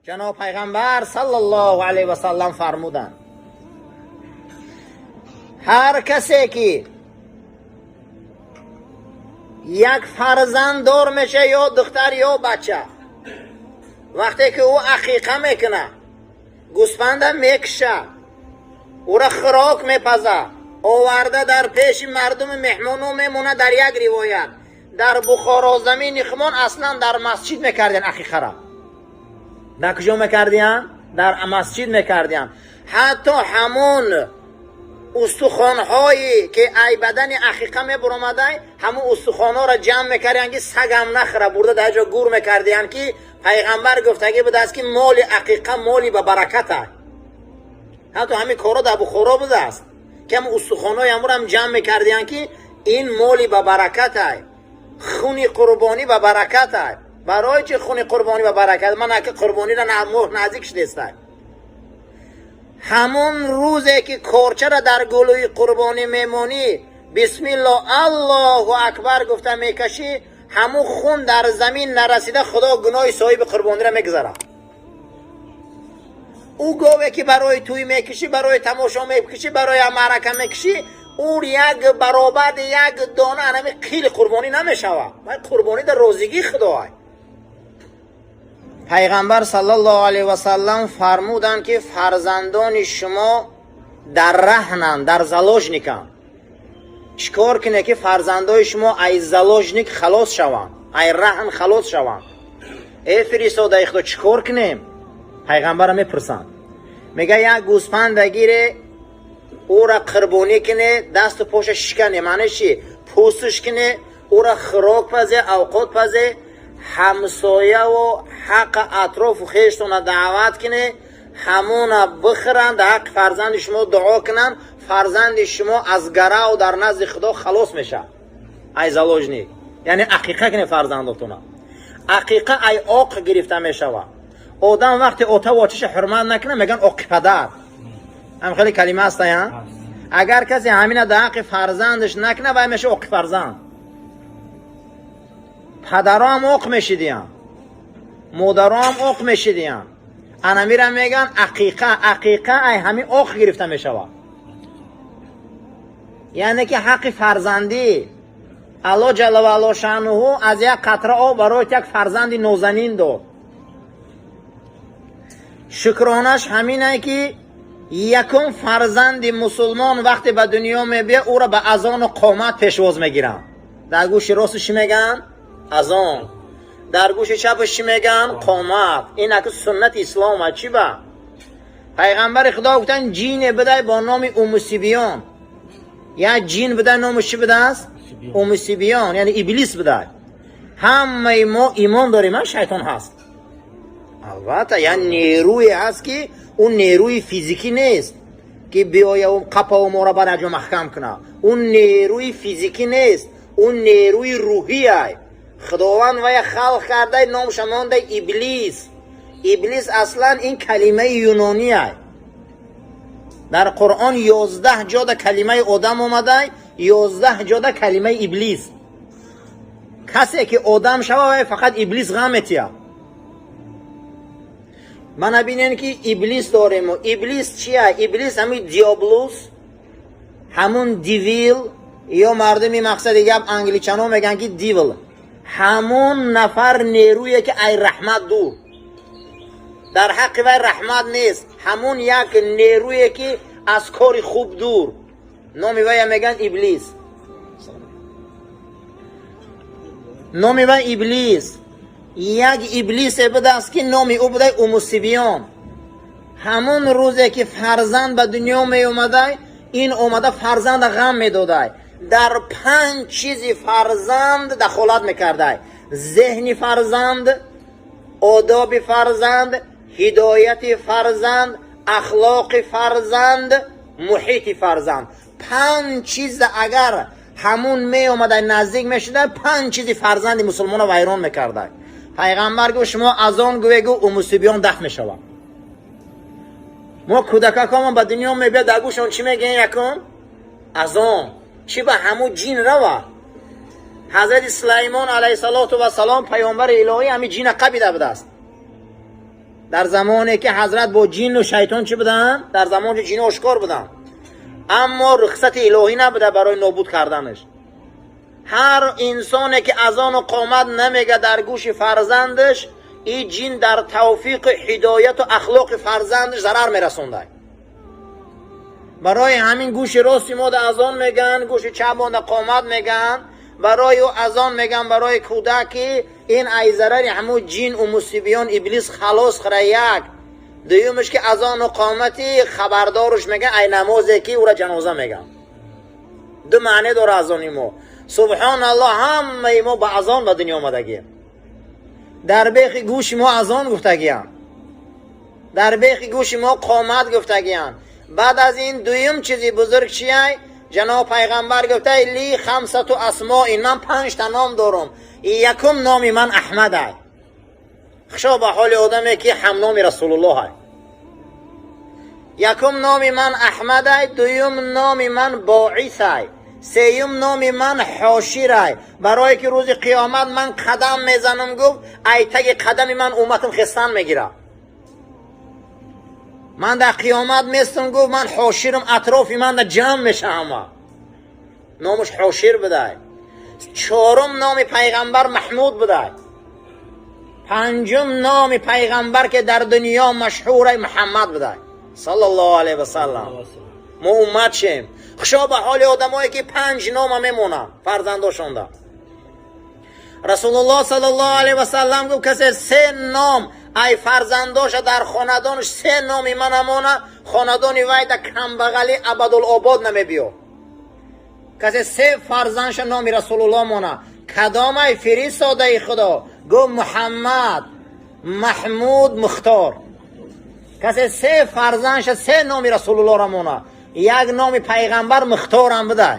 Ҷаноб пайғамбар саллаллоҳу алайҳи васаллам фармуданд: ҳар касе ки як фарзанд дор меша, ё духтар ё бача, вақте ки ӯ ақиқа мекуна, гӯспанда мекуша, ӯра хӯрок мепаза, оварда дар пеши мардуми меҳмоно мемона. Дар як ривоят, дар Бухоро замини хумон аслан дар масҷид мекардиян ақиқара. Дар куҷо мекардиян? Дар масҷид мекардиян. Ҳатто ҳамун устухонҳое ки ай бадани ақиқа мебуромадай, ҳамун устухонҳоро ҷамъ мекардиян, ки сагам нахӯра, бурда дар ҷо гур мекардиян, ки пайғамбар гуфтагӣ будааст, ки моли ақиқа моли ба бараката. Ҳатто ҳамин корҳо дар Бухоро будааст, ки ҳамун устухонҳои ҳамурам ҷамъ мекардиян, ки ин моли ба баракатай, хуни қурбонӣ ба баракатай. Барои чи хуни қурбонӣ ба баракат? Ман аки қурбониро моҳ наздик шудестай. Ҳамон рӯзе ки корчара дар гулӯи қурбонӣ мемонӣ, бисмилло, аллоҳу акбар гуфта мекашӣ, ҳамун хун дар замин нарасида, Худо гуноҳи соҳиби қурбониро мегузарад. Ӯ гове ки барои тӯй мекушӣ, барои тамошо мекушӣ, барои маърака мекушӣ, ӯ як баробари як дона анами қили қурбонӣ намешавад. Вай қурбонӣ дар розигии Худоай. Пайғамбар саллаллоҳу алайҳи васаллам фармуданд, ки фарзандони шумо дар раҳнанд, дар заложниканд. Чӣ кор кунед, ки фарзандои шумо ай заложник халос шаванд, ай раҳн халос шаванд? Э фиристодаи Худо, чӣ кор кунем? Пайғамбарро мепурсанд. Мега: як гӯспанда гире, ӯра қурбонӣ куне, дасту поша шикане, маънеш чи, пӯстш куне, ӯра хӯрок пазе, авқот пазе, ҳамсояву ҳаққа атрофу хештона даъват куне, ҳамона бихӯранд, дар ҳаққи фарзанди шумо дуо кунанд, фарзанди шумо аз гарав дар назди Худо халос мешавад, ай заложник. Яъне ақиқа куне фарзандотона. Ақиқа ай оқ гирифта мешавад. Одам вақте отаву очаша ҳурмат накунад, мегӯянд оқи падар. Ҳам хеле калима ҳастая. Агар касе ҳамина дар ҳаққи фарзандаш накунад, вай меша оқи фарзанд. Падароам оқ мешидиянд, модароам оқ мешидиянд. Анамира мегӯянд ақиқа. Ақиқа ай ҳамин оқ гирифта мешавад, яъне ки ҳаққи фарзандӣ. Аллоҳ ҷалла ваало шаънуҳу аз як қатра об барои як фарзанди нозанин дод. Шукронаш ҳаминае, ки якум фарзанди мусулмон вақте ба дунё мебиёд, ӯро ба азону қомат пешвоз мегиранд. Дар гӯши росту чӣ мегӯянд? Азон. Дар гӯши чапаш чӣ мегӯянд? Қомат. Ин аку суннати ислом. А чӣ ба пайғамбари Худо гуфтанд: ҷине будай бо номи Умусибиён. Як ҷин будай, номаш чӣ будааст? Умусибиён, яъне Иблис будай. Ҳамаи мо имон дорем, а шайтон ҳаст, албатта. Як нерӯе ҳаст, ки ӯ нерӯи физикӣ нест, ки биёяву қапаву моро бар як ҷо маҳкам кунад. Ӯ нерӯи физикӣ нест, ӯ нерӯи рӯҳиай. Худованд вая халқ кардай, номша мондай Иблис. Иблис аслан ин калимаи юнониай. Дар Қуръон 11 ҷода калимаи одам омадай, 11 ҷода калимаи Иблис. Касе ки одам шава, вай фақат Иблис ғам метиҳад. Мана бинен, ки Иблис дорему. Иблис чия? Иблис ҳамин диаблус, ҳамун devil, ё мардуми, мақсади гап, англичано мегӯянд, ки devil, ҳамун нафар нерӯе ки ай раҳмат дур, дар ҳаққи вай раҳмат нест, ҳамун як нерӯе ки аз кори хуб дур, номи вая мегӯянд Иблис. Номи вай Иблис. Як иблисе будааст, ки номи ӯ будай Умусибиён. Ҳамун рӯзе ки фарзанд ба дунё меомадай, ин омада фарзанда ғам медодай. Дар панҷ чизи фарзанд дахолат мекардай: зеҳни фарзанд, одоби фарзанд, ҳидояти фарзанд, ахлоқи фарзанд, муҳити фарзанд. Панҷ чиза агар ҳамун меомадай, наздик мешудай, панҷ чизи фарзанди мусулмонро вайрон мекардай. Пайғамбар гуфт: шумо азон гӯе, гу Умусибиён дафт мешавад. Мо кӯдакакомон ба дунё мебиёд, дар гӯшон чӣ мегӯем? Якум азон. Чӣ ба ҳамун ҷин рава. Ҳазрати Сулаймон алайҳиссалоту вассалом, паёмбари илоҳӣ, ҳамин ҷина қабида будааст. Дар замоне ки ҳазрат бо ҷину шайтон чӣ буданд? Дар замони ҷин ошкор буданд, аммо рухсати илоҳӣ набуда барои нобуд карданаш. Ҳар инсоне ки азону қомат намега дар гӯши фарзандаш, ин ҷин дар тавфиқу ҳидояту ахлоқи фарзандаш зарар мерасонад. Барои ҳамин гӯши рости мо да азон мегӯянд, гӯши чап мо да қомат мегӯянд. Барои ӯ азон мегӯянд, барои кӯдаки ин ай зарари ҳамун ҷин у мусибиён иблис халос хӯра. Як дуюмаш ки азону қомати хабардоруш мегӯянд, ай намозе ки ӯра ҷаноза мегӯянд. Ду маъне дора азони мо. Субҳоналлоҳ, ҳамаи мо ба азон ба дунё омадагием. Дар бехи гӯши мо азон гуфтагиям, дар бехи гӯши мо қомат гуфтагиям. Баъд аз ин дуюм чизи бузург чияй? Ҷаноб пайғамбар гуфтай: لي خمسة أسماء, ман панҷта ном дорам, якум номи ман Аҳмадай. Хушо ба ҳоли одаме ки ҳамноми Расулуллоҳай. Якум номи ман Аҳмадай, дуюм номи ман Боисай, сеюм номи ман Ҳоширай, барое ки рӯзи қиёмат ман қадам мезанам, гуфт, ай таги қадами ман умматам хестан мегирад. Ман дар қиёмат местам, гуфт, ман ҳоширам, атрофи ман да ҷамъ меша ҳама. Номаш Ҳошир будай. Чорум номи пайғамбар Маҳмуд будай. Панҷум номи пайғамбар ки дар дунё машҳурай, Муҳаммад будай, саллаллоҳу алайҳи васаллам. Мо уммат шем. Хушо ба ҳоли одамое ки панҷ нома мемонанд фарзандошонда. Расулуллоҳ саллаллоҳу алайҳи васаллам гуфт: касе се ном ай фарзандоша дар хонадонаш се номи мана мона, хонадони вай да камбағалӣ абадулобод намебиё. Касе се фарзандша номи Расулуллоҳ мона. Кадомай, фиристодаи Худо? Гуфт: Муҳаммад, Маҳмуд, Мухтор. Касе се фарзандша се номи Расулуллоҳро мона, як номи пайғамбар Мухторам бидай.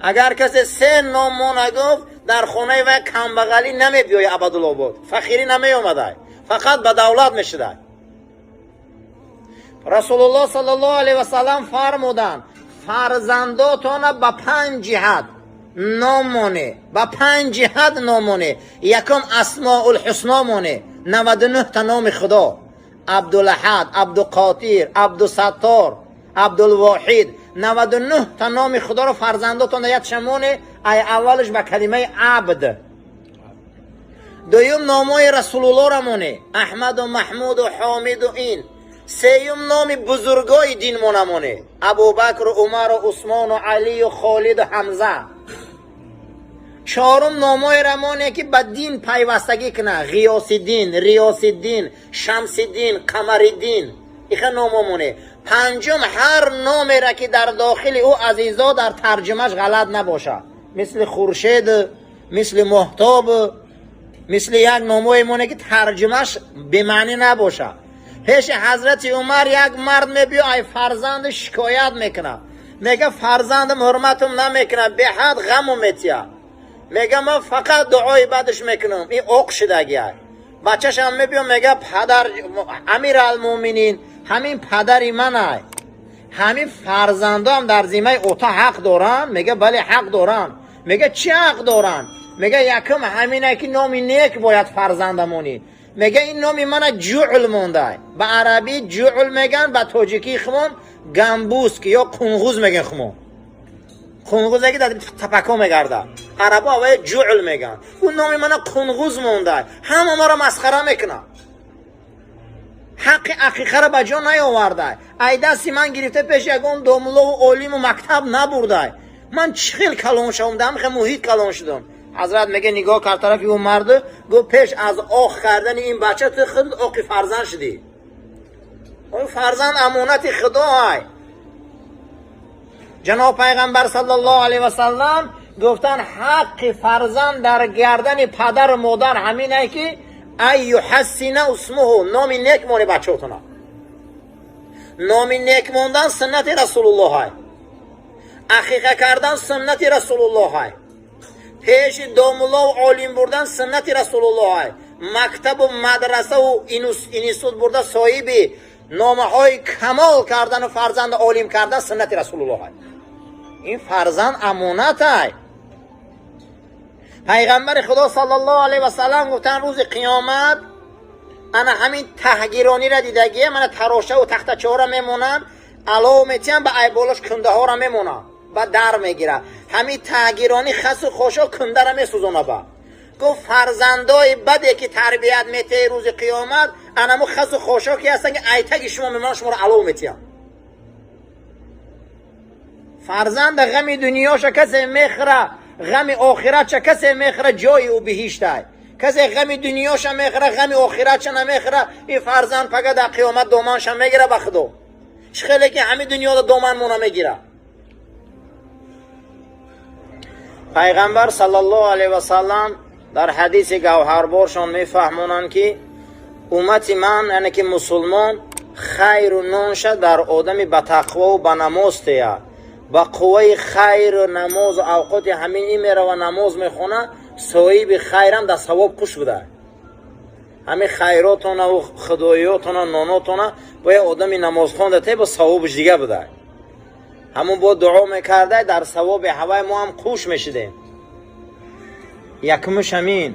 Агар касе се ном мона, гуфт, дар хонаи вай камбағалӣ намебиёи, абадулобод фақирӣ намеомадай, фақат ба давлат мешудай. Расулуллоҳ саллаллоҳу алайҳи васаллам фармуданд: фарзандотона ба панҷ ҷиҳат ном моне, ба панҷ ҷиҳат ном моне. Якум, Асмоулҳусно моне, 99-та номи Худо: Абдулаҳад, Абдуқотир, Абдусаттор, Абдулвоҳид. 99-та номи Худоро фарзандотона ятша моне, ай аввалаш ба калимаи абд. Дуюм, номҳои Расулуллоҳро моне: Аҳмаду, Маҳмуду, Ҳомиду ин. Сеюм, номи бузургои дин монамоне: Абубакру, Умару, Усмону, Алию, Холиду, Ҳамза. Чорум, номҳоеро моне ки ба дин пайвастагӣ кунад: Ғиёсиддин, Риёсиддин, Шамсиддин, Қамариддин, иха номҳо моне. Панҷум, ҳар номеро ки дар дохили ӯ, азизо, дар тарҷумаш ғалат набошад, мисли Хуршед, мисли Моҳтоб, мисли як номҳое моне ки тарҷумаш бемаънӣ набошад. Пеши ҳазрати Умар як мард мебиё, ай фарзанди шикоят мекунад, мега: фарзандам ҳурматам намекунад, беҳад ғаму метия. Мега: ман фақат дуои бадаш мекунам, ин оқ шидагиай. Бачашам мебиё, мега: падар, Амир Алмӯминин, ҳамин падари манай, ҳамин фарзандоам дар зиммаи ота ҳақ доранд? Мега: бале, ҳақ доранд. Мега: чӣ ҳақ доранд? Мега: якум ҳамине ки номи нек бояд фарзандамонӣ. Мега: ин номи мана Ҷуъл мондай. Ба арабӣ ҷуъл меган, ба тоҷикии хумон гамбуск ё қунғуз меган. Хумон қунғузе ки дар тапако мегардад, арабо аввал ҷуъл меган. Ӯ номи мана қунғуз мондай, ҳама маро масхара мекунад, ҳаққи ақиқаро ба ҷо наёвардай, ай дасти ман гирифта пеш ягон домулову олиму мактаб набурдай. Ман чӣ хел калон шавам, дар ҳамин муҳит калон шудам? Ҳазрат мега, нигоҳ кард тарафи ӯ марду, гуфт: пеш аз оқ кардани ин бача ту худ оқи фарзанд шудӣ. О фарзанд амонати худоай. Ҷаноб пайғамбар саллаллоҳу алайҳи васаллам гуфтанд: ҳаққи фарзанд дар гардани падару модар ҳамине ки أن يحسن اسمه, номи нек мони бачаотона. Номи нек мондан суннати Расулуллоҳай, ақиқа кардан суннати Расулуллоҳай, пеши домуллову олим бурдан суннати Расулуллоҳай, мактабу мадрасаву институт бурда соҳиби номаҳои камол кардану фарзанду олим кардан суннати Расулуллоҳай. Ин фарзанд амонатай. Пайғамбари Худо саллаллоҳу алайҳи васаллам гуфтанд: рӯзи қиёмат Ана ҳамин таҳгирониро дидагия, мана тарошаву тахтачаҳоро мемонанд, алов метиҳанд, ба айболош кундаҳоро мемонанд, ба дар мегирад. Ҳамин таҳгиронӣ хасу хошок кундара месӯзона. Ба гуфт, фарзандои баде ки тарбият метаҳи, рӯзи қиёмат анамо хасу хошоке ҳастанд, ки айтаги шумо мемонанд, шуморо алов метиҳанд. Фарзанда ғами дунёша касе мехӯра, ғами охиратша касе мехӯра, ҷои ӯ биҳиштай. Касе ғами дунёша мехӯра, ғами охиратша намехӯра, ин фарзанд пага дар қиёмат доманша мегира. Ба худо, чӣ хеле ки ҳамин дунёда доманмона мегира. Пайғамбар саллаллоҳу алайҳи васаллам дар ҳадиси гавҳарборшон мефаҳмонанд, ки уммати ман, яъне ки мусулмон, хайру нонша дар одами ба тақвову ба намоз тея. Ба қувваи хайру намозу авқоти ҳамин ин мерава, намоз мехона, соҳиби хайрам дар савоб куш буда. Ҳамин хайротонаву худоиётона, нонотона бояд одами намозхонда те, бо савобш дига буда. Ҳамун бо дуо мекарда, дар савоби ҳавай мо ҳам қуш мешидем. Якумш ҳамин.